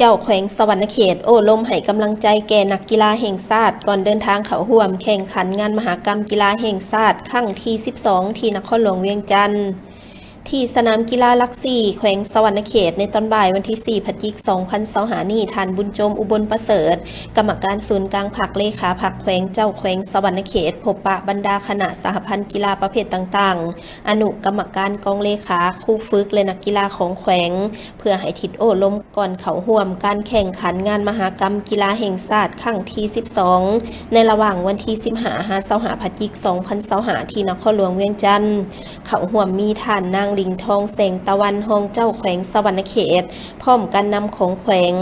ເຈົ້າແຂວງສະຫວັນນະເຂດໂອ້ລົມໃຫ້ກຳລັງໃຈແກ່ນັກກິລາແຫ່ງຊາດ ກ່ອນເດີນທາງເຂົ້າຮ່ວມແຂ່ງຂັນງານມະຫາກຳກິລາແຫ່ງຊາດຄັ້ງທີສິບສອງ ທີ່ນະຄອນຫຼວງວຽງຈັນ. ທີ່ສະໜາມກິລາຫຼັກສີ່ ແຂວງສະຫວັນນະເຂດ ໃນຕອນບ່າຍວັນທີສີ່ ພະຈິກ ສອງພັນຊາວຫ້ານີ້, ທ່ານ ບຸນໂຈມ ອຸບົນປະເສີດ ກຳມະການສູນກາງພັກ, ເລຂາພັກແຂວງ, ເຈົ້າແຂວງສະຫວັນນະເຂດ ພົບປະບັນດາຄະນະສະຫະພັນກິລາປະເພດຕ່າງໆ, ອະນຸກຳມະການ, ກອງເລຂາ, ຄູຝຶກ ແລະ ນັກກິລາຂອງແຂວງ ເພື່ອໃຫ້ທິດໂອ້ລົມກ່ອນເຂົ້າຮ່ວມການແຂ່ງຂັນງານມະຫາກຳກິລາແຫ່ງຊາດຄັ້ງທີສິບສອງ ໃນລະຫວ່າງວັນທີສິບຫ້າ ຫາ ຊາວຫ້າ ພະຈິກ ສອງພັນຊາວຫ້າ ທີ່ນະຄອນຫຼວງວຽງຈັນ. ເຂົ້າຮ່ວມມີທ່ານນາງ ລິງທອງ ແສງຕາວັນ ຮອງເຈົ້າແຂວງສະຫວັນນະເຂດ ພ້ອມການນຳຂອງແຂວງ,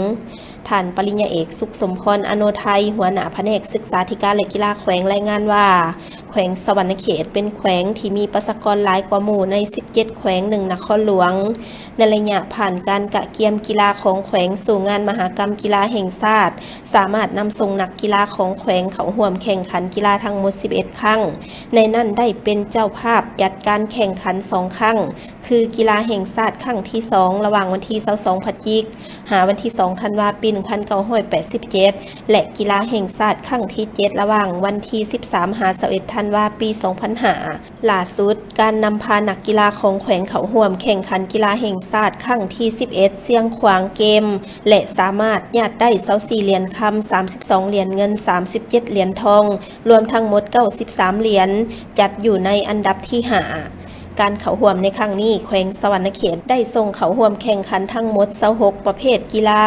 ທ່ານປະລິນຍາເອກ ສຸກສົມພອນ ອະໂນໄທ ຫົວໜ້າພະແນກສຶກສາທິການ ແລະ ກິລາແຂວງ ລາຍງານວ່າ ແຂວງສະຫວັນນະເຂດເປັນແຂວງທີ່ມີປະຊາກອນຫຼາຍກວ່າໝູ່ໃນສິບເຈັດແຂວງ ໜຶ່ງນະຄອນຫຼວງ. ໃນໄລຍະຜ່ານການກະກຽມກິລາຂອງແຂວງສູ່ງານມະຫາກຳກິລາແຫ່ງຊາດ ສາມາດນຳສົ່ງນັກກິລາຂອງແຂວງເຂົ້າຮ່ວມແຂ່ງຂັນກິລາທັງໝົດສິບເອັດຄັ້ງ, ໃນນັ້ນໄດ້ເປັນເຈົ້າພາບຈັດການແຂ່ງຂັນສອງຄັ້ງ ຄືກິລາແຫ່ງຊາດຄັ້ງທີສອງ ລະຫວ່າງວັນທີຊາວສອງ ພະຈິກ ຫາວັນທີສອງ ທັນວາ ປີໜຶ່ງພັນເກົ້າຮ້ອຍແປດສິບເຈັດ ແລະ ກິລາແຫ່ງຊາດຄັ້ງທີເຈັດ ລະຫວ່າງວັນທີສິບສາມ ຫາ ຊາວເອັດ ທັນວາ ປີສອງພັນຫ້າ. ຫຼ້າສຸດ, ການນຳພານັກກິລາຂອງແຂວງເຂົ້າຮ່ວມແຂ່ງຂັນກິລາແຫ່ງຊາດຄັ້ງທີສິບເອັດ ຊຽງຂວາງເກມ ແລະ ສາມາດຍາດໄດ້ຊາວສີ່ຫຼຽນຄຳ, ສາມສິບສອງຫຼຽນເງິນ, ສາມສິບເຈັດຫຼຽນທອງ, ລວມທັງໝົດເກົ້າສິບສາມຫຼຽນ, ຈັດຢູ່ໃນອັນດັບທີຫ້າ. ການເຂົ້າຮ່ວມໃນຄັ້ງນີ້, ແຂວງສະຫວັນນະເຂດໄດ້ສົ່ງເຂົ້າຮ່ວມແຂ່ງຂັນທັງໝົດຊາວຫົກປະເພດກິລາ,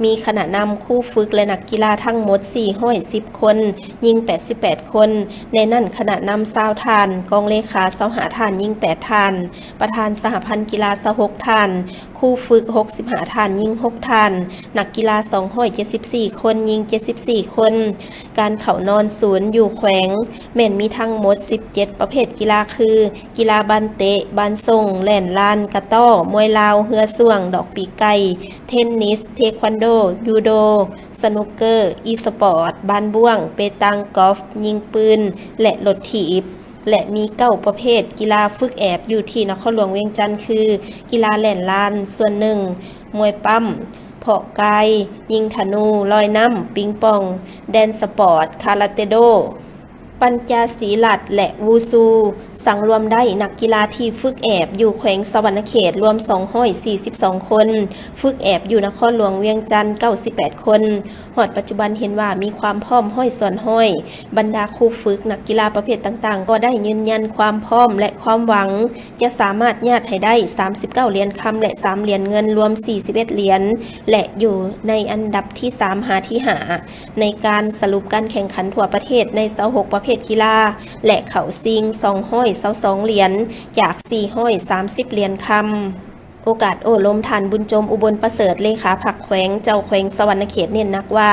ມີຄະນະນຳ, ຄູຝຶກ ແລະ ນັກກິລາທັງໝົດສີ່ຮ້ອຍສິບຄົນ, ຍິງແປດສິບແປດຄົນ, ໃນນັ້ນຄະນະນຳຊາວທ່ານ, ກອງເລຂາຊາວຫ້າທ່ານ, ຍິງແປດທ່ານ, ປະທານສະຫະພັນກິລາຊາວຫົກທ່ານ, ຄູຝຶກຫົກສິບຫ້າທ່ານ, ຍິງຫົກທ່ານ, ນັກກິລາສອງຮ້ອຍເຈັດສິບສີ່ຄົນ, ຍິງເຈັດສິບສີ່ຄົນ. ການເຂົ້ານອນສູນຢູ່ແຂວງແມ່ນມີທັງໝົດສິບເຈັດປະເພດກິລາ ຄື ກິລາບານເຕະ, ບານສົ່ງ, ແລ່ນລານ, ກະຕໍ້, ມວຍລາວ, ເຮືອຊ່ວງ, ດອກປີກໄກ່, ເທນນິສ, ເທຄວັນໂດ, ຢູໂດ, ສະໜຸກເກີ, ອີສະປອດ, ບານບ້ວງ, ເປຕັງ, ກອຟ, ຍິງປືນ ແລະ ລົດຖີບ. ແລະ ມີເກົ້າປະເພດກິລາຝຶກແອບຢູ່ທີ່ນະຄອນຫຼວງວຽງຈັນ ຄື ກິລາແລ່ນລານສ່ວນໜຶ່ງ, ມວຍປ້ຳ, ເພາະກາຍ, ຍິງທະນູ, ລອຍນ້ຳ, ປິງປອງ, ແດນສະປອດ, ຄາລາເຕໂດ, ປັນຈາສີລັດ ແລະ ວູຊູ, ສັງລວມໄດ້ນັກກິລາທີ່ຝຶກແອບຢູ່ແຂວງສະຫວັນນະເຂດລວມສອງຮ້ອຍສີ່ສິບສອງຄົນ, ຝຶກແອບຢູ່ນະຄອນຫຼວງວຽງຈັນເກົ້າສິບແປດຄົນ. ຮອດປັດຈຸບັນເຫັນວ່າມີຄວາມພ້ອມຮ້ອຍສ່ວນຮ້ອຍ. ບັນດາຄູຝຶກ, ນັກກິລາປະເພດຕ່າງໆ ກໍໄດ້ຢືນຢັນຄວາມພ້ອມ ແລະ ຄວາມຫວັງຈະສາມາດຍາດໃຫ້ໄດ້ສາມສິບເກົ້າຫຼຽນຄຳ ແລະ ສາມຫຼຽນເງິນ, ລວມສີ່ສິບເອັດຫຼຽນ ແລະ ຢູ່ໃນອັນດັບທີສາມຫາທີຫ້າ ໃນການສະຫຼຸບການແຂ່ງຂັນທົ່ວປະເທດໃນຊາວຫົກປະເພດກິລາ ແລະ ເຂົ້າຊິງສອງຮ້ອຍຊາວສອງຫຼຽນ ຈາກສີ່ຮ້ອຍສາມສິບຫຼຽນຄຳ. ໂອກາດໂອ້ລົມ, ທ່ານ ບຸນໂຈມ ອຸບົນປະເສີດ ເລຂາພັກແຂວງ, ເຈົ້າແຂວງສະຫວັນນະເຂດ ເນັ້ນໜັກວ່າ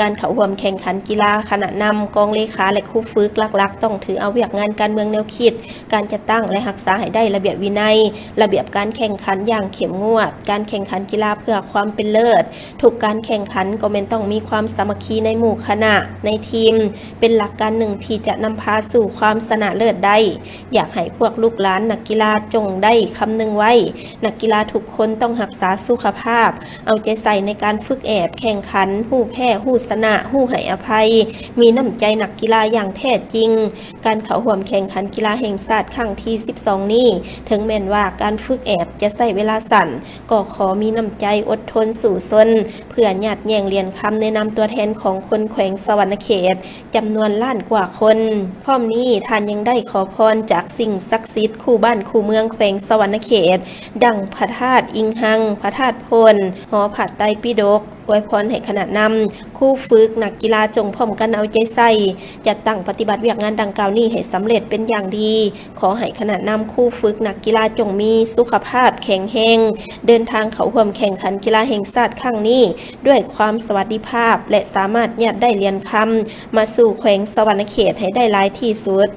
ການເຂົ້າຮ່ວມແຂ່ງຂັນກິລາ, ຄະນະນຳ, ກອງເລຂາ ແລະ ຄູຝຶກ ຫຼັກໆຕ້ອງຖືເອົາວຽກງານການເມືອງແນວຄິດ, ການຈັດຕັ້ງ ແລະ ຮັກສາໃຫ້ໄດ້ລະບຽບວິໄນ, ລະບຽບການແຂ່ງຂັນຢ່າງເຂັ້ມງວດ, ການແຂ່ງຂັນກິລາເພື່ອຄວາມເປັນເລີດ. ທຸກການແຂ່ງຂັນກໍແມ່ນຕ້ອງມີຄວາມສາມັກຄີໃນໝູ່ຄະນະ, ໃນທີມ ເປັນຫຼັກການໜຶ່ງທີ່ຈະນຳພາສູ່ຄວາມຊະນະເລີດໄດ້. ຢາກໃຫ້ພວກລູກຫຼານນັກກິລາຈົ່ງໄດ້ຄຳນຶງໄວ້, ນັກກິລາທຸກຄົນຕ້ອງຮັກສາສຸຂະພາບ, ເອົາໃຈໃສ່ໃນການຝຶກແອບ, ແຂ່ງຂັນ, ຮູ້ແພ້, ຮູ້ຊະນະ, ຮູ້ໃຫ້ອະໄພ, ມີນ້ຳໃຈນັກກິລາຢ່າງແທ້ຈິງ. ການເຂົ້າຮ່ວມແຂ່ງຂັນກິລາແຫ່ງຊາດຄັ້ງທີສິບສອງນີ້, ເຖິງແມ່ນວ່າການຝຶກແອບຈະໃຊ້ເວລາສັ້ນ, ກໍຂໍມີນ້ຳໃຈອົດທົນສູ້ຊົນ ເພື່ອຍາດແຍ່ງຫຼຽນຄຳໃນນາມຕົວແທນຂອງຄົນແຂວງສະຫວັນນະເຂດ ຈຳນວນລ້ານກວ່າຄົນ. ພ້ອມນີ້, ທ່ານຍັງໄດ້ຂໍພອນຈາກສິ່ງສັກສິດຄູ່ບ້ານຄູ່ເມືອງແຂວງສະຫວັນນະເຂດ ດັ່ງພະທາດອິງຮັງ, ພະທາດໂພນ, ຫໍພະໄຕປິດົກ, ອວຍພອນໃຫ້ຄະນະນຳ, ຄູຝຶກ, ນັກກິລາຈົ່ງພ້ອມກັນເອົາໃຈໃສ່, ຈັດຕັ້ງປະຕິບັດວຽກງານດັ່ງກ່າວນີ້ໃຫ້ສຳເລັດເປັນຢ່າງດີ. ຂໍໃຫ້ຄະນະນຳ, ຄູຝຶກ, ນັກກິລາຈົ່ງມີສຸຂະພາບແຂງແຮງ, ເດີນທາງເຂົ້າຮ່ວມແຂ່ງຂັນກິລາແຫ່ງຊາດຄັ້ງນີ້ ດ້ວຍຄວາມສະຫວັດດີພາບ ແລະ ສາມາດຍາດໄດ້ຫຼຽນຄຳມາສູ່ແຂວງສະຫວັນນະເຂດໃຫ້ໄດ້ຫຼາຍທີ່ສຸດ.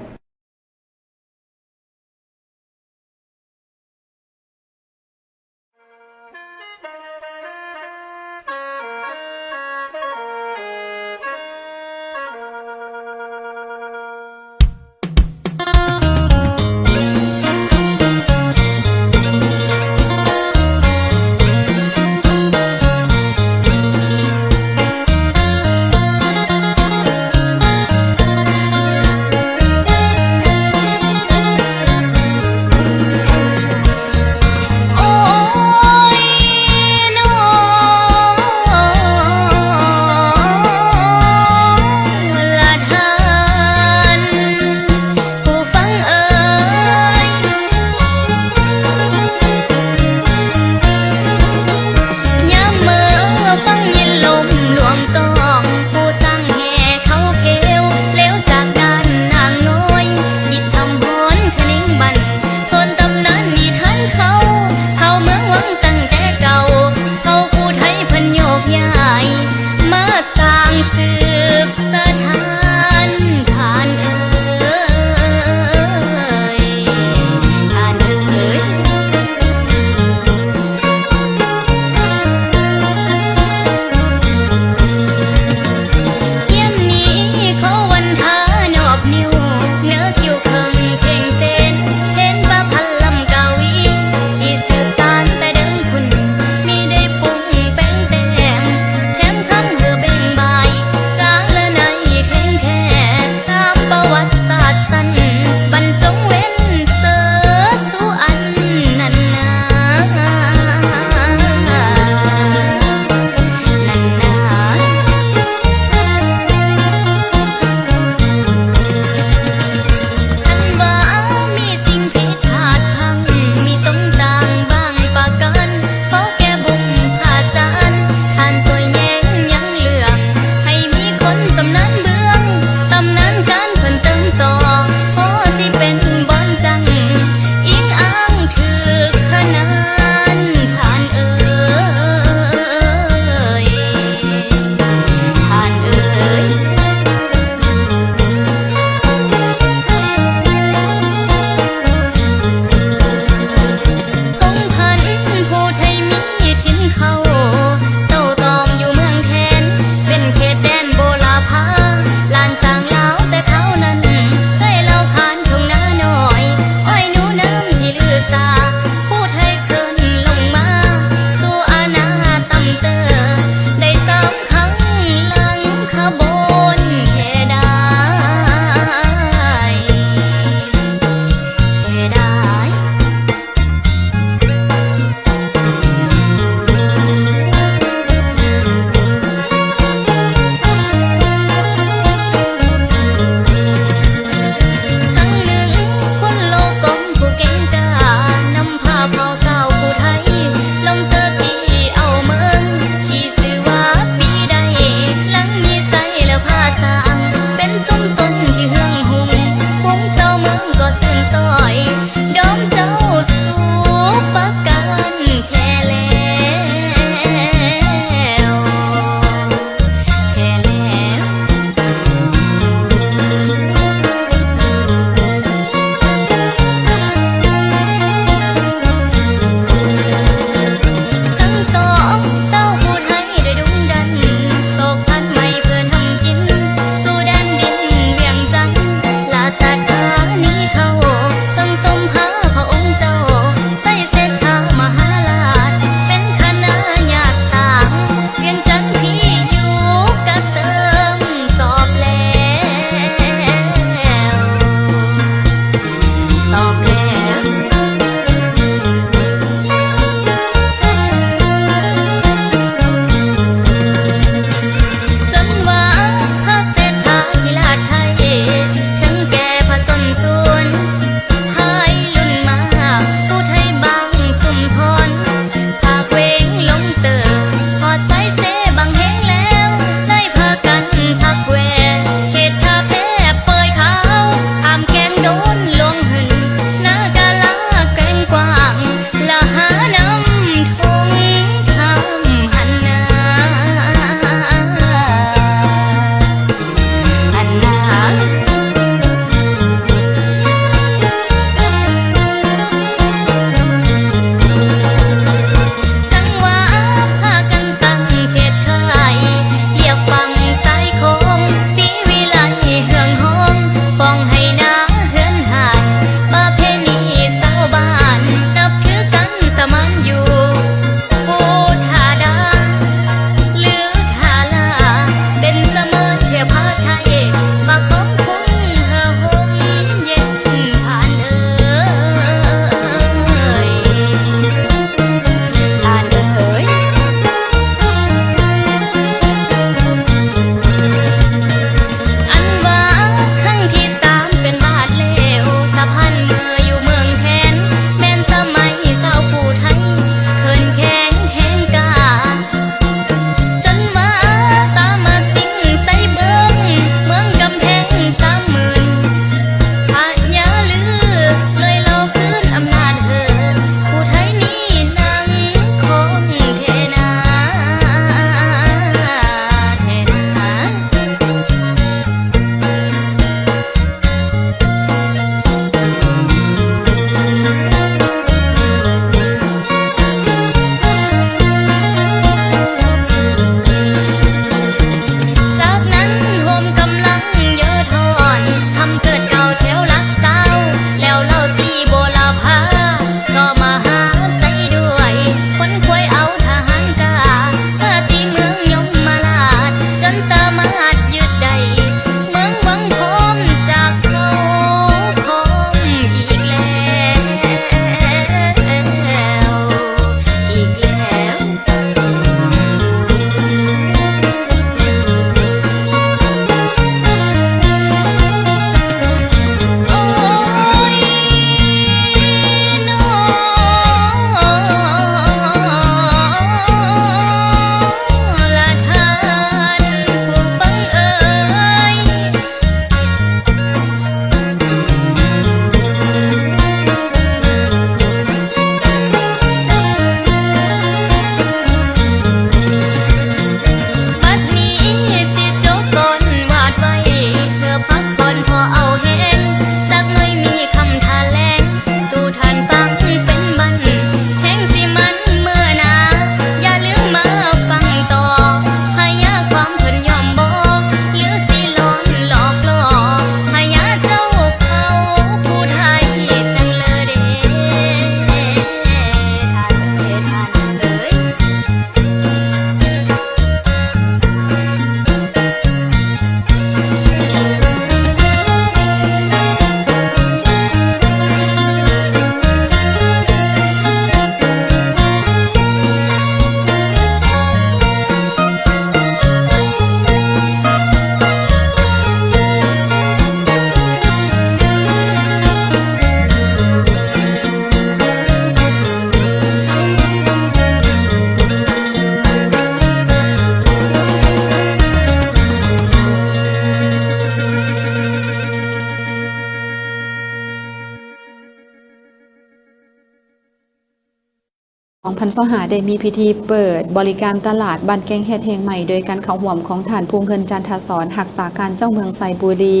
ພັນຊາວຫ້າ ໄດ້ມີພິທີເປີດບໍລິການຕະຫຼາດບ້ານແກ້ງແຮດແຫ່ງໃໝ່ ໂດຍການເຂົ້າຮ່ວມຂອງທ່ານ ພູເງິນ ຈັນທະສອນ ຮັກສາການເຈົ້າເມືອງໄຊບູລີ,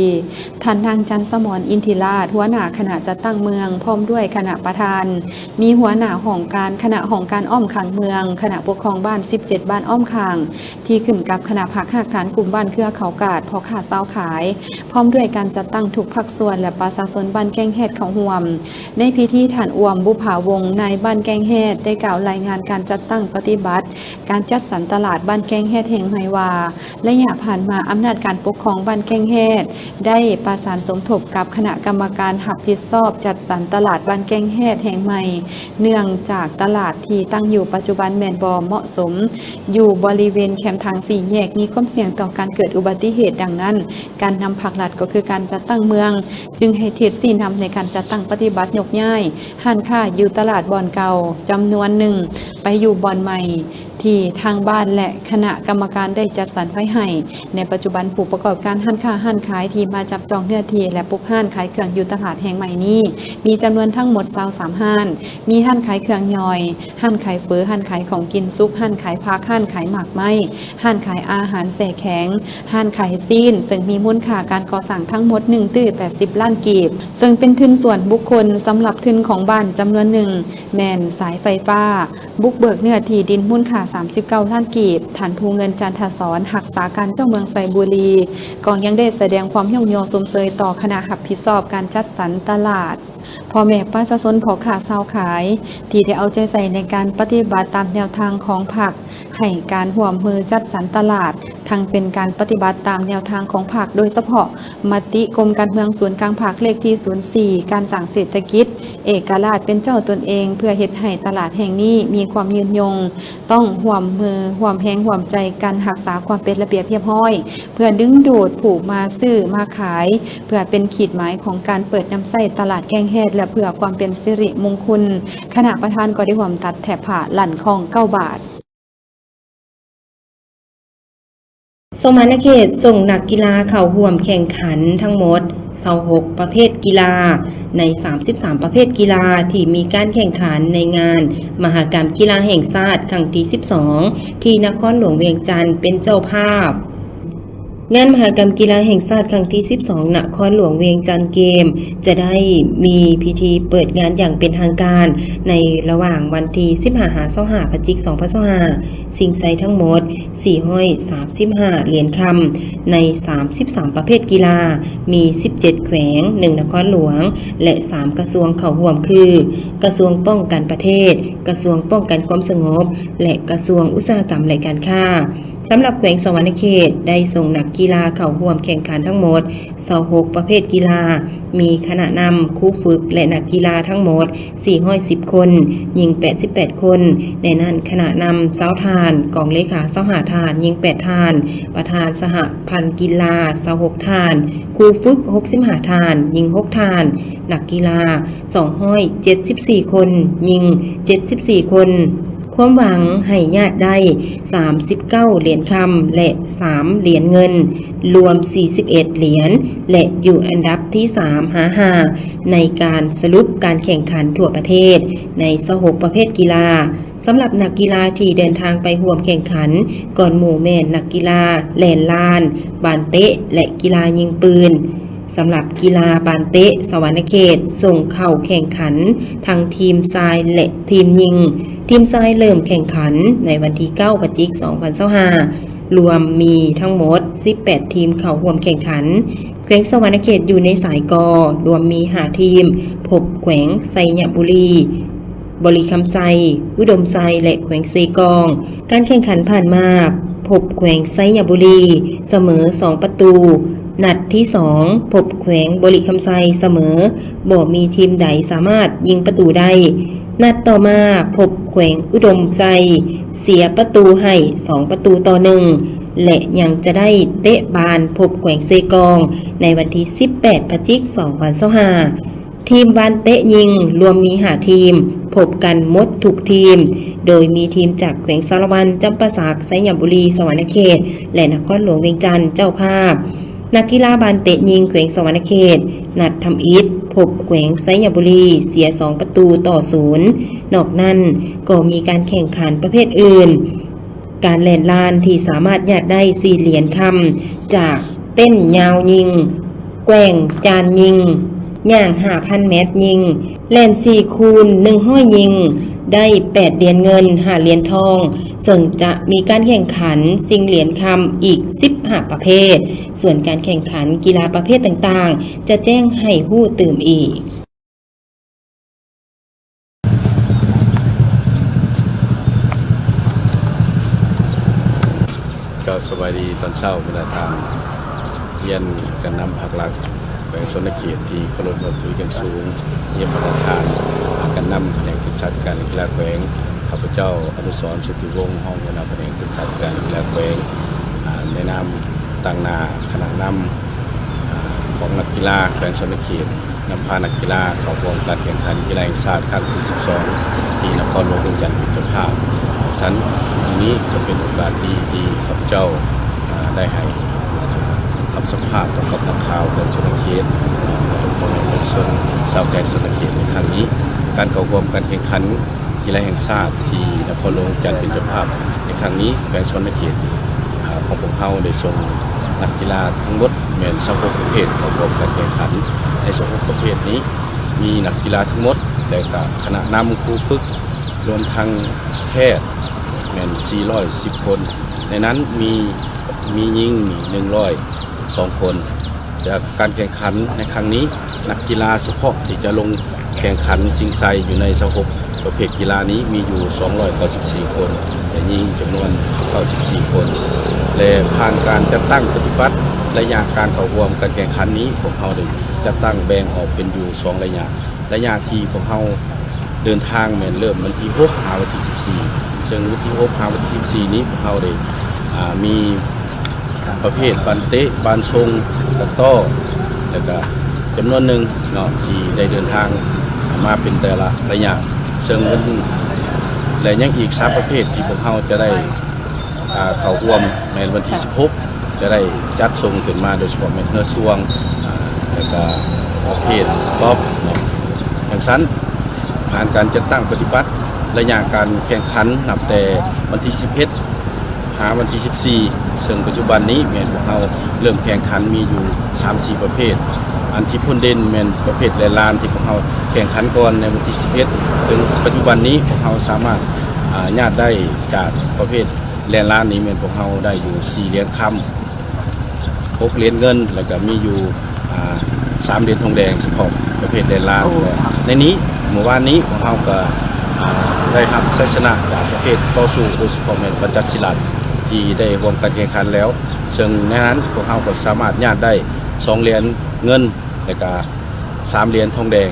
ທ່ານນາງ ຈັນສະໝອນ ອິນທິລາດ ຫົວໜ້າຄະນະຈັດຕັ້ງເມືອງ ພ້ອມດ້ວຍຄະນະປະທານ, ມີຫົວໜ້າຫ້ອງການຄະນະຫ້ອງການອ້ອມຂ້າງເມືອງ, ຄະນະປົກຄອງບ້ານສິບເຈັດບ້ານອ້ອມຂ້າງ ທີ່ຂຶ້ນກັບຄະນະພັກຮາກຖານກຸ່ມບ້ານເຄືອເຂົາກາດ, ພໍ່ຄ້າຊາວຂາຍ, ພ້ອມດ້ວຍການຈັດຕັ້ງທຸກພາກສ່ວນ ແລະ ປະຊາຊົນບ້ານແກ້ງແຮດເຂົ້າຮ່ວມ. ໃນພິທີ, ທ່ານ ອ່ວມ ບຸບຜາວົງ ນາຍບ້ານແກ້ງແຮດ ໄດ້ກ່າວລາຍງານການຈັດຕັ້ງປະຕິບັດການຈັດສັນຕະຫຼາດບ້ານແກ້ງແຮດແຫ່ງໃໝ່ວ່າ, ໄລຍະຜ່ານມາ, ອຳນາດການປົກຄອງບ້ານແກ້ງແຮດ ໄດ້ປະສານສົມທົບກັບຄະນະກຳມະການຮັບຜິດຊອບຈັດສັນຕະຫຼາດບ້ານແກ້ງແຮດແຫ່ງໃໝ່, ເນື່ອງຈາກຕະຫຼາດທີ່ຕັ້ງຢູ່ປັດຈຸບັນແມ່ນບໍ່ເໝາະສົມ, ຢູ່ບໍລິເວນແຄມທາງສີ່ແຍກ, ມີຄວາມສ່ຽງຕໍ່ການເກີດອຸບັດຕິເຫດ. ດັ່ງນັ້ນ, ການນຳພາກລັດ ກໍຄືການຈັດຕັ້ງເມືອງ ຈຶ່ງໃຫ້ທິດຊີ້ນຳໃນການຈັດຕັ້ງປະຕິບັດຍົກຍ້າຍຮ້ານຄ້າຢູ່ຕະຫຼາດບ່ອນເກົ່າຈຳນວນໜຶ່ງ ໄປຢູ່ບ່ອນໃໝ່ ທີ່ທາງບ້ານ ແລະ ຄະນະກຳມະການໄດ້ຈັດສັນໄວ້ໃຫ້. ໃນປັດຈຸບັນ, ຜູ້ປະກອບການຮ້ານຄ້າຮ້ານຂາຍທີ່ມາຈັບຈອງເນື້ອທີ່ ແລະ ປຸກຮ້ານຂາຍເຄື່ອງຢູ່ຕະຫຼາດແຫ່ງໃໝ່ນີ້ ມີຈຳນວນທັງໝົດຊາວສາມຮ້ານ, ມີຮ້ານຂາຍເຄື່ອງຍ່ອຍ, ຮ້ານຂາຍເຝີ, ຮ້ານຂາຍຂອງກິນສຸກ, ຮ້ານຂາຍຜັກ, ຮ້ານຂາຍໝາກໄມ້, ຮ້ານຂາຍອາຫານແຊ່ແຂງ, ຮ້ານຂາຍຊີ້ນ, ເຊິ່ງມີມູນຄ່າການກໍ່ສ້າງທັງໝົດໜຶ່ງຕື້ແປດສິບລ້ານກີບ, ເຊິ່ງເປັນທຶນສ່ວນບຸກຄົນ. ສຳລັບທຶນຂອງບ້ານຈຳນວນໜຶ່ງ ແມ່ນສາຍໄຟຟ້າ, ບຸກເບີກເນື້ອທີ່ດິນມູນຄ່າສາມສິບເກົ້າລ້ານກີບ. ທ່ານ ພູເງິນ ຈັນທະສອນ ຮັກສາການເຈົ້າເມືອງໄຊບູລີ ກໍຍັງໄດ້ສະແດງຄວາມຍ້ອງຍໍຊົມເຊີຍຕໍ່ຄະນະຮັບຜິດຊອບການຈັດສັນຕະຫຼາດ, ພໍ່ແມ່ປະຊາຊົນ ພໍ່ຄ້າຊາວຂາຍ ທີ່ໄດ້ເອົາໃຈໃສ່ໃນການປະຕິບັດຕາມແນວທາງຂອງພັກ, ໃຫ້ການຮ່ວມມືຈັດສັນຕະຫຼາດ, ທັງເປັນການປະຕິບັດຕາມແນວທາງຂອງພັກ, ໂດຍສະເພາະມະຕິກົມການເມືອງສູນກາງພັກເລກທີສູນສີ່ ການສ້າງເສດຖະກິດເອກະລາດເປັນເຈົ້າຕົນເອງ ເພື່ອເຮັດໃຫ້ຕະຫຼາດແຫ່ງນີ້ມີຄວາມຍືນຍົງ. ຕ້ອງຮ່ວມມືຮ່ວມແຮງຮ່ວມໃຈກັນຮັກສາຄວາມເປັນລະບຽບຮຽບຮ້ອຍ ເພື່ອດຶງດູດຜູ້ມາຊື້ມາຂາຍ, ເພື່ອເປັນຂີດໝາຍຂອງການເປີດນຳໃຊ້ຕະຫຼາດແກ້ງແຮດ ແລະ ເພື່ອຄວາມເປັນສິລິມຸງຄຸນ. ຄະນະປະທານກໍໄດ້ຮ່ວມຕັດແຖບຜ້າລັ້ນຄ້ອງເກົ້າບາດ. ສະຫວັນນະເຂດສົ່ງນັກກິລາເຂົ້າຮ່ວມແຂ່ງຂັນທັງໝົດຊາວຫົກປະເພດກິລາ ໃນສາມສິບສາມປະເພດກິລາທີ່ມີການແຂ່ງຂັນໃນງານມະຫະກຳກິລາແຫ່ງຊາດຄັ້ງທີສິບສອງ ທີ່ນະຄອນຫຼວງວຽງຈັນເປັນເຈົ້າພາບ. ງານມະຫະກຳກິລາແຫ່ງຊາດຄັ້ງທີສິບສອງ ນະຄອນຫຼວງວຽງຈັນເກມ ຈະໄດ້ມີພິທີເປີດງານຢ່າງເປັນທາງການ ໃນລະຫວ່າງວັນທີສິບຫ້າ ຫາ ຊາວຫ້າ ພະຈິກ ສອງພັນຊາວຫ້າ ຊິງໄຊທັງໝົດສີ່ຮ້ອຍສາມສິບຫ້າຫຼຽນຄຳ ໃນສາມສິບສາມປະເພດກິລາ, ມີສິບເຈັດແຂວງ, ໜຶ່ງນະຄອນຫຼວງ ແລະ ສາມກະຊວງເຂົ້າຮ່ວມ ຄື ກະຊວງປ້ອງກັນປະເທດ, ກະຊວງປ້ອງກັນຄວາມສະຫງົບ ແລະ ກະຊວງອຸດສາຫະກຳ ແລະ ການຄ້າ. ສຳລັບແຂວງສະຫວັນນະເຂດ ໄດ້ສົ່ງນັກກິລາເຂົ້າຮ່ວມແຂ່ງຂັນທັງໝົດຊາວຫົກປະເພດກິລາ, ມີຄະນະນຳ, ຄູຝຶກ ແລະ ນັກກິລາທັງໝົດສີ່ຮ້ອຍສິບຄົນ, ຍິງແປດສິບແປດຄົນ, ໃນນັ້ນຄະນະນຳຊາວທ່ານ, ກອງເລຂາຊາວຫ້າທ່ານ, ຍິງແປດທ່ານ, ປະທານສະຫະພັນກິລາຊາວຫົກທ່ານ, ຄູຝຶກຫົກສິບຫ້າທ່ານ, ຍິງຫົກທ່ານ, ນັກກິລາສອງຮ້ອຍເຈັດສິບສີ່ຄົນ, ຍິງເຈັດສິບສີ່ຄົນ. ຄວາມຫວັງໃຫ້ຍາດໄດ້ສາມສິບເກົ້າຫຼຽນຄຳ ແລະ ສາມຫຼຽນເງິນ, ລວມສີ່ສິບເອັດຫຼຽນ ແລະ ຢູ່ອັນດັບທີສາມຫາຫ້າ ໃນການສະຫຼຸບການແຂ່ງຂັນທົ່ວປະເທດໃນຊາວຫົກປະເພດກິລາ. ສຳລັບນັກກິລາທີ່ເດີນທາງໄປຮ່ວມແຂ່ງຂັນກ່ອນໝູ່ແມ່ນນັກກິລາແລ່ນລານ, ບານເຕະ ແລະ ກິລາຍິງປືນ. ສຳລັບກິລາບານເຕະ, ສະຫວັນນະເຂດສົ່ງເຂົ້າແຂ່ງຂັນທັງທີມຊາຍ ແລະ ທີມຍິງ. ທີມຊາຍເລີ່ມແຂ່ງຂັນໃນວັນທີເກົ້າ ພະຈິກ ສອງພັນຊາວຫ້າ ລວມມີທັງໝົດສິບແປດທີມເຂົ້າຮ່ວມແຂ່ງຂັນ. ແຂວງສະຫວັນນະເຂດຢູ່ໃນສາຍ ກ ລວມມີຫ້າທີມ, ພົບແຂວງໄຊຍະບູລີ, ບໍລິຄຳໄຊ, ອຸດົມໄຊ ແລະ ແຂວງເຊກອງ. ການແຂ່ງຂັນຜ່ານມາ, ພົບແຂວງໄຊຍະບູລີສະເໝີສອງປະຕູ. ນັດທີສອງ, ພົບແຂວງບໍລິຄຳໄຊສະເໝີ, ບໍ່ມີທີມໃດສາມາດຍິງປະຕູໄດ້. ນັດຕໍ່ມາ, ພົບແຂວງອຸດົມໄຊເສຍປະຕູໃຫ້ສອງປະຕູຕໍ່ໜຶ່ງ ແລະ ຍັງຈະໄດ້ເຕະບານພົບແຂວງເຊກອງ ໃນວັນທີສິບແປດ ພະຈິກ ສອງພັນຊາວຫ້າ. ທີມບານເຕະຍິງລວມມີຫ້າທີມ, ພົບກັນໝົດທຸກທີມ, ໂດຍມີທີມຈາກແຂວງສາລະວັນ, ຈຳປາສັກ, ໄຊຍະບູລີ, ສະຫວັນນະເຂດ ແລະ ນະຄອນຫຼວງວຽງຈັນເຈົ້າພາບ. ນັກກິລາບານເຕະຍິງແຂວງສະຫວັນນະເຂດ ນັດທຳອິດ ພົບແຂວງໄຊຍະບູລີ ເສຍສອງປະຕູຕໍ່ສູນ. ນອກນັ້ນກໍມີການແຂ່ງຂັນປະເພດອື່ນ, ການແລ່ນລານທີ່ສາມາດຍາດໄດ້ສີ່ຫຼຽນຄຳ ຈາກເຕັ້ນຍາວຍິງ, ແກວ່ງຈານຍິງ, ຍ່າງຫ້າພັນແມັດຍິງ, ແລ່ນສີ່ຄູນໜຶ່ງຮ້ອຍຍິງ ໄດ້ແປດຫຼຽນເງິນ ຫ້າຫຼຽນທອງ, ເຊິ່ງຈະມີການແຂ່ງຂັນຊິງຫຼຽນຄຳອີກສິບຫ້າປະເພດ. ສ່ວນການແຂ່ງຂັນກິລາປະເພດຕ່າງໆ ຈະແຈ້ງໃຫ້ຮູ້ຕື່ມອີກ. ເຈົ້າ ສະບາຍດີຕອນເຊົ້າ ບັນດາທ່ານ ຮຽນການນຳພັກລັດ ແຂວງສະຫວັນນະເຂດທີ່ເຄົາລົບນັບຖືຢ່າງສູງ, ຮຽນບັນດາທ່ານ ການນຳພະແນກສຶກສາທິການ ແລະ ກິລາແຂວງ, ຂ້າພະເຈົ້າ ອະນຸສອນ ສຸດທິວົງ ຮອງຫົວໜ້າພະແນກສຶກສາທິການ ແລະ ກິລາແຂວງ, ໃນນາມຕາງໜ້າຄະນະນຳ ຂອງນັກກິລາແຂວງສະຫວັນນະເຂດ ນຳພານັກກິລາເຂົ້າຮ່ວມການແຂ່ງຂັນກິລາແຫ່ງຊາດຄັ້ງທີສິບສອງ ທີ່ນະຄອນຫຼວງວຽງຈັນເປັນເຈົ້າພາບ. ຊັ້ນ ມື້ນີ້ກໍເປັນໂອກາດດີທີ່ຂ້າພະເຈົ້າ ອາ ໄດ້ໃຫ້ ອາ ຄຳສຳພາດຕໍ່ກັບນັກຂ່າວແຂວງສະຫວັນນະເຂດ ແລະ ພໍ່ແມ່ປະຊາຊົນຊາວແຂວງສະຫວັນນະເຂດໃນຄັ້ງນີ້. ການເຂົ້າຮ່ວມການແຂ່ງຂັນ ກິລາແຫ່ງຊາດທີ່ນະຄອນຫຼວງວຽງຈັນເປັນເຈົ້າພາບໃນຄັ້ງນີ້, ແຂວງສະຫວັນນະເຂດ ອາ ຂອງພວກເຮົາໄດ້ສົ່ງນັກກິລາທັງໝົດແມ່ນຊາວຫົກປະເພດເຂົ້າຮ່ວມການແຂ່ງຂັນ. ໃນຊາວຫົກປະເພດນີ້ ມີນັກກິລາທັງໝົດ ແລະ ກະຄະນະນຳ, ຄູຝຶກ, ລວມທັງແພດ ແມ່ນສີ່ຮ້ອຍສິບຄົນ, ໃນນັ້ນມີ ມີຍິງນີ້ໜຶ່ງຮ້ອຍສອງຄົນ. ຈາກການແຂ່ງຂັນໃນຄັ້ງນີ້, ນັກກິລາສະເພາະທີ່ຈະລົງແຂ່ງຂັນຊິງໄຊຢູ່ໃນຊາວຫົກປະເພດກິລານີ້ມີຢູ່ສອງຮ້ອຍເກົ້າສິບສີ່ຄົນ ແລະ ຍິງຈຳນວນເກົ້າສິບສີ່ຄົນ ແລະ ຜ່ານການຈັດຕັ້ງປະຕິບັດໄລຍະການເຂົ້າຮ່ວມການແຂ່ງຂັນນີ້, ພວກເຮົາໄດ້ຈັດຕັ້ງແບ່ງອອກເປັນຢູ່ສອງໄລຍະ. ໄລຍະທີ່ພວກເຮົາເດີນທາງແມ່ນເລີ່ມວັນທີຫົກຫາວັນທີສິບສີ່ ເຊິ່ງວັນທີຫົກຫາວັນທີສິບສີ່ນີ້ ພວກເຮົາໄດ້ ອາ ມີ ປະເພດບານເຕະ, ບານສົ່ງ, ກະຕໍ້ ແລ້ວກະຈຳນວນໜຶ່ງເນາະ ທີ່ໄດ້ເດີນທາງມາເປັນແຕ່ລະໄລຍະ, ເຊິ່ງເປັນ ແລະ ຍັງອີກສາມປະເພດທີ່ພວກເຮົາຈະໄດ້ ອາ ເຂົ້າຮ່ວມ ແມ່ນວັນທີສິບຫົກ ຈະໄດ້ຈັດສົ່ງຂຶ້ນມາ ໂດຍສະເພາະແມ່ນເຮືອຊ່ວງ ອາ ແລ້ວກະປະເພດກອບເນາະ. ຈັ່ງຊັ້ນ ຜ່ານການຈັດຕັ້ງປະຕິບັດໄລຍະການແຂ່ງຂັນນັບແຕ່ວັນທີສິບເອັດ ຫາວັນທີສິບສີ່ ເຊິ່ງປັດຈຸບັນນີ້ແມ່ນພວກເຮົາເລີ່ມແຂ່ງຂັນມີຢູ່ສາມສີ່ປະເພດ. ອັນທີ່ພົ້ນເດັ່ນແມ່ນປະເພດແລ່ນລານທີ່ພວກເຮົາແຂ່ງຂັນກ່ອນໃນວັນທີສິບເອັດ ເຖິງປັດຈຸບັນນີ້ພວກເຮົາສາມາດ ອາ ຍາດໄດ້ຈາກປະເພດແລ່ນລານນີ້ແມ່ນພວກເຮົາໄດ້ຢູ່ສີ່ຫຼຽນຄຳ ຫົກຫຼຽນເງິນ ແລ້ວກະມີຢູ່ ອາ ສາມຫຼຽນທອງແດງ ສະເພາະປະເພດແລ່ນລານ. ໂອ້ ແລະ ໃນນີ້ ມື້ວານນີ້ພວກເຮົາກະ ອາ ໄດ້ຮັບໄຊຊະນະຈາກປະເພດຕໍ່ສູ້ ໂດຍສະເພາະແມ່ນປັນຈະສີລັດ ທີ່ໄດ້ຮ່ວມການແຂ່ງຂັນແລ້ວ, ເຊິ່ງໃນນັ້ນພວກເຮົາກໍສາມາດຍາດໄດ້ສອງຫຼຽນເງິນ ແລະກະສາມຫຼຽນທອງແດງ.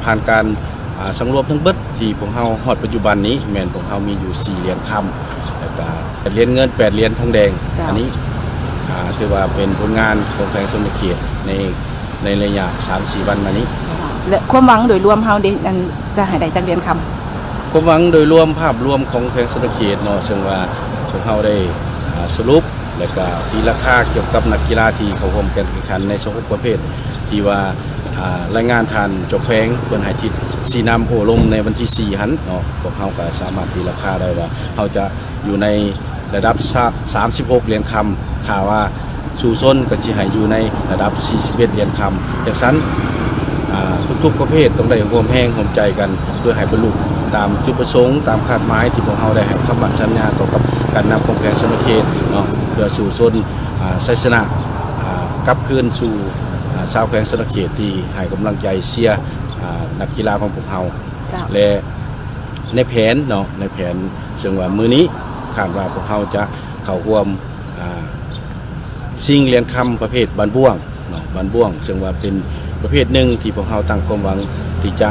ຜ່ານການ ອາ ສັງລວມທັງເບິດທີ່ພວກເຮົາຮອດປັດຈຸບັນນີ້ ແມ່ນພວກເຮົາມີຢູ່ສີ່ຫຼຽນຄຳ ແລ້ວກະແປດຫຼຽນເງິນ ແປດຫຼຽນທອງແດງ. ເຈົ້າ. ອັນນີ້ ອາ ຖືວ່າເປັນຜົນງານຂອງແຂວງສະຫວັນນະເຂດໃນ ໃນໄລຍະສາມສີ່ວັນມານີ້ເນາະ. ແລະ ຄວາມຫວັງໂດຍລວມເຮົາເດ ອັນຈະໃຫ້ໄດ້ຈັກຫຼຽນຄຳ? ຄວາມຫວັງໂດຍລວມ ພາບລວມຂອງແຂວງສະຫວັນນະເຂດເນາະ, ເຊິ່ງວ່າພວກເຮົາໄດ້ ອາ ສະຫຼຸບ ແລະກະຕີລາຄາກ່ຽວກັບນັກກິລາທີ່ເຂົ້າຮ່ວມການແຂ່ງຂັນໃນຊາວຫົກປະເພດ ທີ່ວ່າ ອາ ລາຍງານທ່ານເຈົ້າແຂວງເພິ່ນໃຫ້ທິດຊີ້ນຳໂອ້ລົມໃນວັນທີສີ່ຫັ້ນເນາະ, ພວກເຮົາກະສາມາດຕີລາຄາໄດ້ວ່າເຮົາຈະຢູ່ໃນລະດັບສາ ສາມສິບຫົກຫຼຽນຄຳ, ຖ້າວ່າສູ້ຊົນກະຊິໃຫ້ຢູ່ໃນລະດັບສີ່ສິບເອັດຫຼຽນຄຳ. ຈັ່ງຊັ້ນ ອາ ທຸກໆປະເພດຕ້ອງໄດ້ຮ່ວມແຮງຮ່ວມໃຈກັນ ເພື່ອໃຫ້ບັນລຸຕາມຈຸດປະສົງ ຕາມຄາດໝາຍທີ່ພວກເຮົາໄດ້ໃຫ້ຄຳໝັ້ນສັນຍາຕໍ່ກັບການນຳຂອງແຂວງສະຫວັນນະເຂດເນາະ, ເພື່ອສູ້ຊົນ ອາ ໄຊຊະນະ ອາ ກັບຄືນສູ່ ອາ ຊາວແຂວງສະຫວັນນະເຂດທີ່ໃຫ້ກຳລັງໃຈເຊຍ ອາ ນັກກິລາຂອງພວກເຮົາ. ເຈົ້າ. ແລະ ໃນແຜນເນາະ ໃນແຜນ ເຊິ່ງວ່າມື້ນີ້ຄາດວ່າພວກເຮົາຈະເຂົ້າຮ່ວມ ອາ ຊິງຫຼຽນຄຳປະເພດບານບ້ວງ ເນາະ ບານບ້ວງ, ເຊິ່ງວ່າເປັນປະເພດໜຶ່ງທີ່ພວກເຮົາຕັ້ງຄວາມຫວັງທີ່ຈະ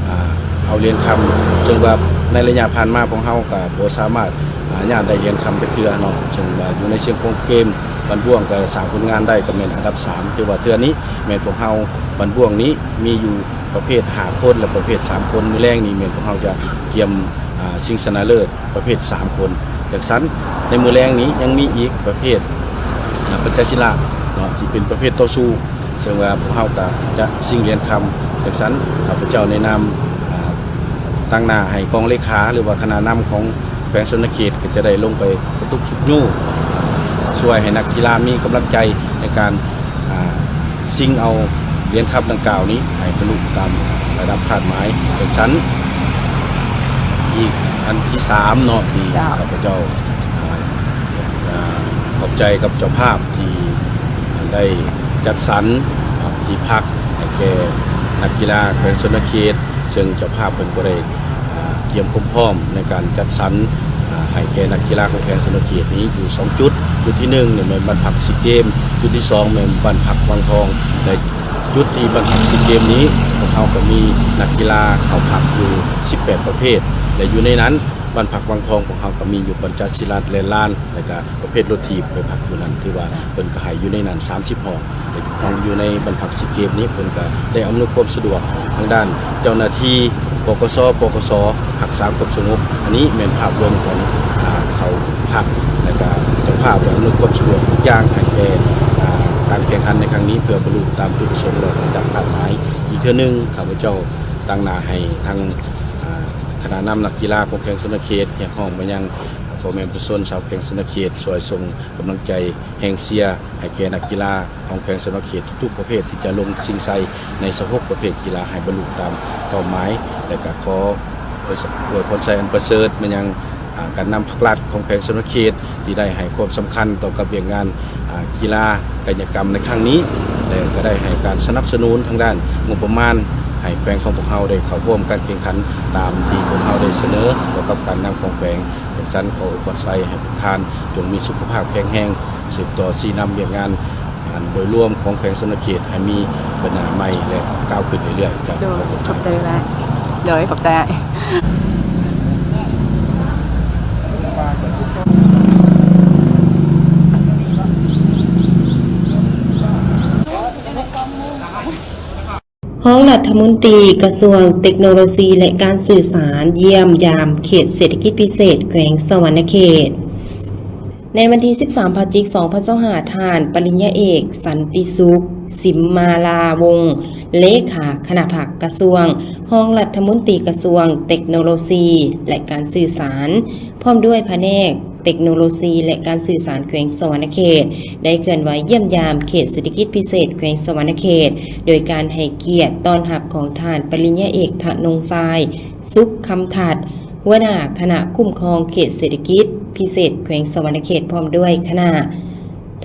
ອາ ເອົາຫຼຽນຄຳ, ເຊິ່ງວ່າໃນໄລຍະຜ່ານມາພວກເຮົາກະບໍ່ສາມາດ ອາ ຍາດໄດ້ຫຼຽນຄຳຈັກເທື່ອເນາະ, ເຊິ່ງວ່າຢູ່ໃນເຊີງຂອງເກມ ບານບ້ວງກະສ້າງຜົນງານໄດ້ກະແມ່ນອັນດັບສາມ, ຖືວ່າເທື່ອນີ້ແມ່ນພວກເຮົາ ບານບ້ວງນີ້ມີຢູ່ປະເພດຫ້າຄົນ ແລະ ປະເພດສາມຄົນ, ມື້ແລງນີ້ແມ່ນພວກເຮົາຈະກຽມ ອາ ຊິງຊະນະເລີດ ປະເພດສາມຄົນ. ຈັ່ງຊັ້ນ ໃນມື້ແລງນີ້ຍັງມີອີກປະເພດ ອາ ປັນຈະສີລະ ເນາະ ທີ່ເປັນປະເພດຕໍ່ສູ້ ເຊິ່ງວ່າພວກເຮົາກໍຈະຊິງຫຼຽນຄຳ. ຈັ່ງຊັ້ນ ຂ້າພະເຈົ້າໃນນາມ ອາ ຕາງໜ້າໃຫ້ກອງເລຂາ ຫຼືວ່າຄະນະນຳຂອງແຂວງສະຫວັນນະເຂດ ກໍຈະໄດ້ລົງໄປກະຕຸກຊຸກຍູ້ ອາ ຊ່ວຍໃຫ້ນັກກິລາມີກຳລັງໃຈໃນການ ອາ ຊິງເອົາຫຼຽນຄຳດັ່ງກ່າວນີ້ ໃຫ້ບັນລຸຕາມລະດັບຄາດໝາຍ. ຈັ່ງຊັ້ນ ອີກອັນທີສາມເນາະ ທີ່ ເຈົ້າ ຂ້າພະເຈົ້າ ອາ ອາ ຂອບໃຈກັບເຈົ້າພາບທີ່ໄດ້ຈັດສັນ ອາ ທີ່ພັກໃຫ້ແກ່ນັກກິລາແຂວງສະຫວັນນະເຂດ ເຊິ່ງເຈົ້າພາບເພິ່ນກໍໄດ້ ອາ ກຽມຄວາມພ້ອມໃນການຈັດສັນ ອາ ໃຫ້ແກ່ນັກກິລາຂອງແຂວງສະຫວັນນະເຂດນີ້ຢູ່ສອງຈຸດ. ຈຸດທີໜຶ່ງນີ້ແມ່ນບ້ານພັກຊີເກມ, ຈຸດທີສອງແມ່ນບ້ານພັກວັງທອງ ແລະ ຈຸດທີ່ບ້ານພັກຊີເກມນີ້ ພວກເຮົາກໍມີນັກກິລາເຂົ້າພັກຢູ່ສິບແປດປະເພດ ແລະ ຢູ່ໃນນັ້ນ ບ້ານພັກວັງທອງ ພວກເຮົາກໍມີຢູ່ປັນຈະສີລາດແລ່ນລານ ແລະ ກະປະເພດລົດຖີບໄປພັກຢູ່ນັ້ນ ຖືວ່າເພິ່ນກໍໃຫ້ຢູ່ໃນນັ້ນສາມສິບຫ້ອງ ແລະ ຂອງຢູ່ໃນບ້ານພັກຊີເກມນີ້ ເພິ່ນກໍໄດ້ອຳນວຍຄວາມສະດວກທາງດ້ານເຈົ້າໜ້າທີ່ ປກສ ປກສ ຮັກສາຄວາມສະຫງົບ. ອັນນີ້ແມ່ນພາບລວມຂອງ ອາ ເຂົ້າພັກ ແລະ ກະເຈົ້າພາບໄດ້ອຳນວຍຄວາມສະດວກທຸກຢ່າງໃຫ້ແກ່ ອາ ການແຂ່ງຂັນໃນຄັ້ງນີ້ ເພື່ອບັນລຸຕາມຈຸດປະສົງ ແລະ ລະດັບຄາດໝາຍ. ອີກເທື່ອໜຶ່ງ ຂ້າພະເຈົ້າຕາງໜ້າໃຫ້ທາງ ອາ ຄະນະນຳນັກກິລາຂອງແຂວງສະຫວັນນະເຂດ ຮຽກຮ້ອງມາຍັງພໍ່ແມ່ປະຊາຊົນຊາວແຂວງສະຫວັນນະເຂດ ຊ່ວຍສົ່ງກຳລັງໃຈແຮງເຊຍໃຫ້ແກ່ນັກກິລາຂອງແຂວງສະຫວັນນະເຂດທຸກໆປະເພດທີ່ຈະລົງຊິງໄຊໃນຊາວຫົກປະເພດກິລາ ໃຫ້ບັນລຸຕາມເປົ້າໝາຍ ແລະ ກະຂໍອວຍພອນໄຊອັນປະເສີດມາຍັງ ອາ ການນຳພັກລັດຂອງແຂວງສະຫວັນນະເຂດ ທີ່ໄດ້ໃຫ້ຄວາມສຳຄັນຕໍ່ກັບວຽກງານ ອາ ກິລາກາຍະກຳໃນຄັ້ງນີ້ ແລະ ກໍໄດ້ໃຫ້ການສະໜັບສະໜູນທາງດ້ານງົບປະມານໃຫ້ແຂວງຂອງພວກເຮົາໄດ້ເຂົ້າຮ່ວມການແຂ່ງຂັນຕາມທີ່ພວກເຮົາໄດ້ສະເໜີຕໍ່ກັບການນຳຂອງແຂວງ. ຈັ່ງຊັ້ນ ຂໍອວຍພອນໄຊໃຫ້ພວກທ່ານຈົ່ງມີສຸຂະພາບແຂງແຮງ ສືບຕໍ່ຊີ້ນຳວຽກງານ ອັນໂດຍລວມຂອງແຂວງສະຫວັນນະເຂດໃຫ້ມີບັນຫາໃໝ່ ແລະ ກ້າວຂຶ້ນເລື້ອຍໆ. ເຈົ້າ ໂດຍ ຂໍຂອບໃຈ ຂອບໃຈຫຼາຍ. ໂດຍ ຂອບໃຈ. ຮອງລັດຖະມົນຕີກະຊວງເຕັກໂນໂລຊີ ແລະ ການສື່ສານ ຢ້ຽມຢາມເຂດເສດຖະກິດພິເສດແຂວງສະຫວັນນະເຂດ. ໃນວັນທີສິບສາມ ພະຈິກ ສອງພັນຊາວຫ້າ ທ່ານປະລິນຍາເອກ ສັນຕິສຸກ ສິມມາລາວົງ ເລຂາຄະນະພັກກະຊວງ, ຮອງລັດຖະມົນຕີກະຊວງເຕັກໂນໂລຊີ ແລະ ການສື່ສານ ພ້ອມດ້ວຍພະແນກເຕັກໂນໂລຊີ ແລະ ການສື່ສານແຂວງສະຫວັນນະເຂດ ໄດ້ເຄື່ອນໄຫວຢ້ຽມຢາມເຂດເສດຖະກິດພິເສດແຂວງສະຫວັນນະເຂດ ໂດຍການໃຫ້ກຽດຕ້ອນຮັບຂອງທ່ານປະລິນຍາເອກ ທະນົງຊາຍ ສຸກຄຳທັດ ຫົວໜ້າຄະນະຄຸ້ມຄອງເຂດເສດຖະກິດພິເສດແຂວງສະຫວັນນະເຂດ ພ້ອມດ້ວຍຄະນະ.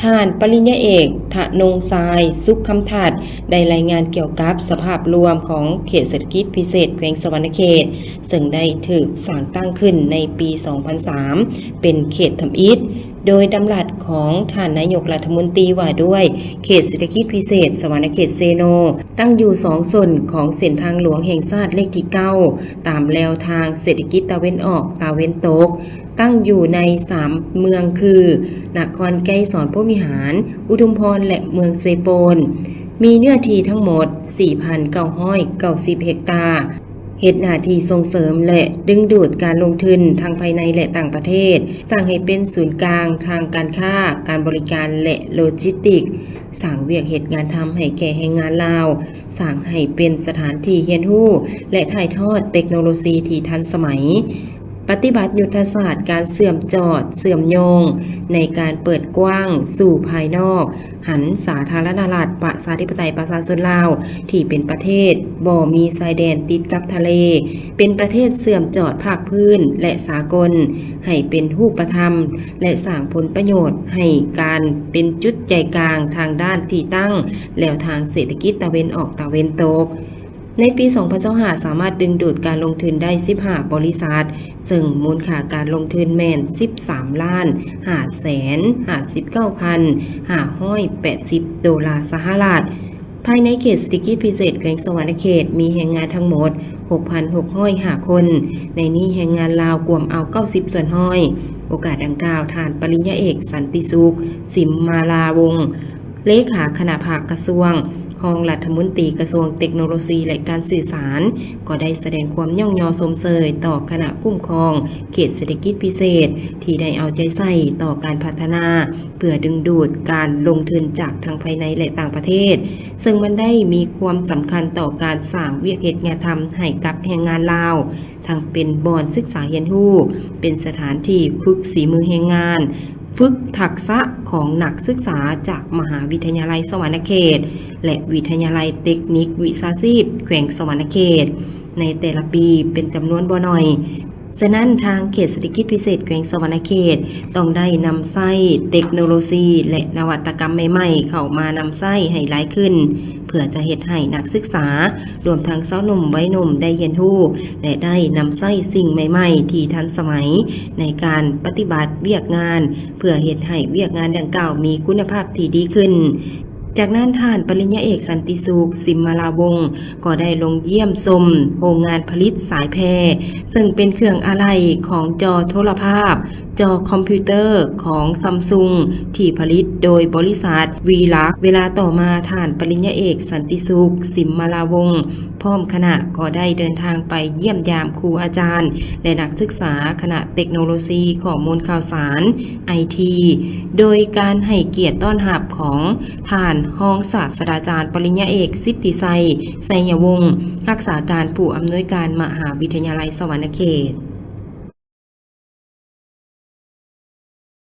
ທ່ານປະລິນຍາເອກ ທະນົງຊາຍ ສຸກຄຳທັດ ໄດ້ລາຍງານກ່ຽວກັບສະພາບລວມຂອງເຂດເສດຖະກິດພິເສດແຂວງສະຫວັນນະເຂດ ເຊິ່ງໄດ້ຖືກສ້າງຕັ້ງຂຶ້ນໃນປີສອງພັນສາມ ເປັນເຂດທຳອິດ ໂດຍດຳລັດຂອງທ່ານນາຍົກລັດຖະມົນຕີວ່າດ້ວຍເຂດເສດຖະກິດພິເສດສະຫວັນນະເຂດເຊໂນ ຕັ້ງຢູ່ສອງສົ້ນຂອງເສັ້ນທາງຫຼວງແຫ່ງຊາດເລກທີເກົ້າ ຕາມແລວທາງເສດຖະກິດຕາເວັນອອກຕາເວັນຕົກ, ຕັ້ງຢູ່ໃນສາມເມືອງຄື ນະຄອນໄກສອນພົມວິຫານ, ອຸທຸມພອນ ແລະ ເມືອງເຊໂປນ, ມີເນື້ອທີ່ທັງໝົດສີ່ພັນເກົ້າຮ້ອຍເກົ້າສິບເຮັກຕາ. ເຮັດໜ້າທີ່ສົ່ງເສີມ ແລະ ດຶງດູດການລົງທຶນທັງພາຍໃນ ແລະ ຕ່າງປະເທດ, ສ້າງໃຫ້ເປັນສູນກາງທາງການຄ້າ, ການບໍລິການ ແລະ ໂລຈິສຕິກ, ສ້າງວຽກເຮັດງານທຳໃຫ້ແກ່ແຮງງານລາວ, ສ້າງໃຫ້ເປັນສະຖານທີ່ຮຽນຮູ້ ແລະ ຖ່າຍທອດເຕັກໂນໂລຊີທີ່ທັນສະໄໝ, ປະຕິບັດຍຸດທະສາດການເຊື່ອມຈອດເຊື່ອມໂຍງໃນການເປີດກວ້າງສູ່ພາຍນອກ, ຫັນສາທາລະນະລັດ ປະຊາທິປະໄຕ ປະຊາຊົນລາວ ທີ່ເປັນປະເທດບໍ່ມີຊາຍແດນຕິດກັບທະເລ, ເປັນປະເທດເຊື່ອມຈອດພາກພື້ນ ແລະ ສາກົນ ໃຫ້ເປັນຮູບປະທຳ ແລະ ສ້າງຜົນປະໂຫຍດໃຫ້ການເປັນຈຸດໃຈກາງທາງດ້ານທີ່ຕັ້ງແລວທາງເສດຖະກິດຕາເວັນອອກຕາເວັນຕົກ. ໃນປີສອງພັນຊາວຫ້າ ສາມາດດຶງດູດການລົງທຶນໄດ້ສິບຫ້າບໍລິສັດ, ເຊິ່ງມູນຄ່າການລົງທຶນແມ່ນສິບສາມລ້ານຫ້າແສນຫ້າສິບເກົ້າພັນຫ້າຮ້ອຍແປດສິບໂດລາສະຫະລັດ. ພາຍໃນເຂດເສດຖະກິດພິເສດແຂວງສະຫວັນນະເຂດ ມີແຮງງານທັງໝົດຫົກພັນຫົກຮ້ອຍຫ້າຄົນ, ໃນນີ້ແຮງງານລາວກວມເອົາເກົ້າສິບສ່ວນຮ້ອຍ. ໂອກາດດັ່ງກ່າວ, ທ່ານປະລິນຍາເອກ ສັນຕິສຸກ ສິມມາລາວົງ ເລຂາຄະນະພັກກະຊວງ, ຮ ຮອງລັດຖະມົນຕີກະຊວງເຕັກໂນໂລຊີ ແລະ ການສື່ສານ ກໍໄດ້ສະແດງຄວາມຍ້ອງຍໍຊົມເຊີຍຕໍ່ຄະນະຄຸ້ມຄອງເຂດເສດຖະກິດພິເສດ ທີ່ໄດ້ເອົາໃຈໃສ່ຕໍ່ການພັດທະນາ ເພື່ອດຶງດູດການລົງທຶນຈາກທັງພາຍໃນ ແລະ ຕ່າງປະເທດ, ເຊິ່ງມັນໄດ້ມີຄວາມສຳຄັນຕໍ່ການສ້າງວຽກເຮັດງານທຳໃຫ້ກັບແຮງງານລາວ, ທັງເປັນບ່ອນສຶກສາຮຽນຮູ້, ເປັນສະຖານທີ່ຝຶກສີມືແຮງງານ, ຝຶກທັກສະຂອງນັກສຶກສາຈາກມະຫາວິທະຍາໄລສະຫວັນນະເຂດ ແລະ ວິທະຍາໄລເຕັກນິກວິຊາຊີບແຂວງສະຫວັນນະເຂດ ໃນແຕ່ລະປີເປັນຈຳນວນບໍ່ໜ້ອຍ. ສະນັ້ນ, ທາງເຂດເສດຖະກິດພິເສດແຂວງສະຫວັນນະເຂດ ຕ້ອງໄດ້ນຳໃຊ້ເຕັກໂນໂລຊີ ແລະ ນະວັດຕະກຳໃໝ່ໆ ເຂົ້າມານຳໃຊ້ໃຫ້ຫຼາຍຂຶ້ນ, ເພື່ອຈະເຮັດໃຫ້ນັກສຶກສາ ລວມທັງຊາວໜຸ່ມໄວໜຸ່ມໄດ້ຮຽນຮູ້ ແລະ ໄດ້ນຳໃຊ້ສິ່ງໃໝ່ໆ ທີ່ທັນສະໄໝ ໃນການປະຕິບັດວຽກງານ ເພື່ອເຮັດໃຫ້ວຽກງານດັ່ງກ່າວມີຄຸນນະພາບທີ່ດີຂຶ້ນ. ຈາກນັ້ນ, ທ່ານປະລິນຍາເອກ ສັນຕິສຸກ ສິມມະລາວົງ ກໍໄດ້ລົງຢ້ຽມຊົມໂຮງງານຜະລິດສາຍແພ ເຊິ່ງເປັນເຄື່ອງອາໄຫຼ່ຂອງຈໍໂທລະພາບ, ຈໍຄອມພິວເຕີຂອງຊຳຊຸງ ທີ່ຜະລິດໂດຍບໍລິສັດວີລັກ. ເວລາຕໍ່ມາ, ທ່ານປະລິນຍາເອກ ສັນຕິສຸກ ສິມມະລາວົງ ພ້ອມຄະນະກໍໄດ້ເດີນທາງໄປຢ້ຽມຢາມຄູອາຈານ ແລະ ນັກສຶກສາຄະນະເຕັກໂນໂລຊີຂໍ້ມູນຂ່າວສານ ໄອທີ ໂດຍການໃຫ້ກຽດຕ້ອນຮັບຂອງທ່ານຮອງສາດສະດາຈານປະລິນຍາເອກ ສິດທິໄຊ ໄຊຍະວົງ ຮັກສາການຜູ້ອຳນວຍການມະຫາວິທະຍາໄລສະຫວັນນະເຂດ.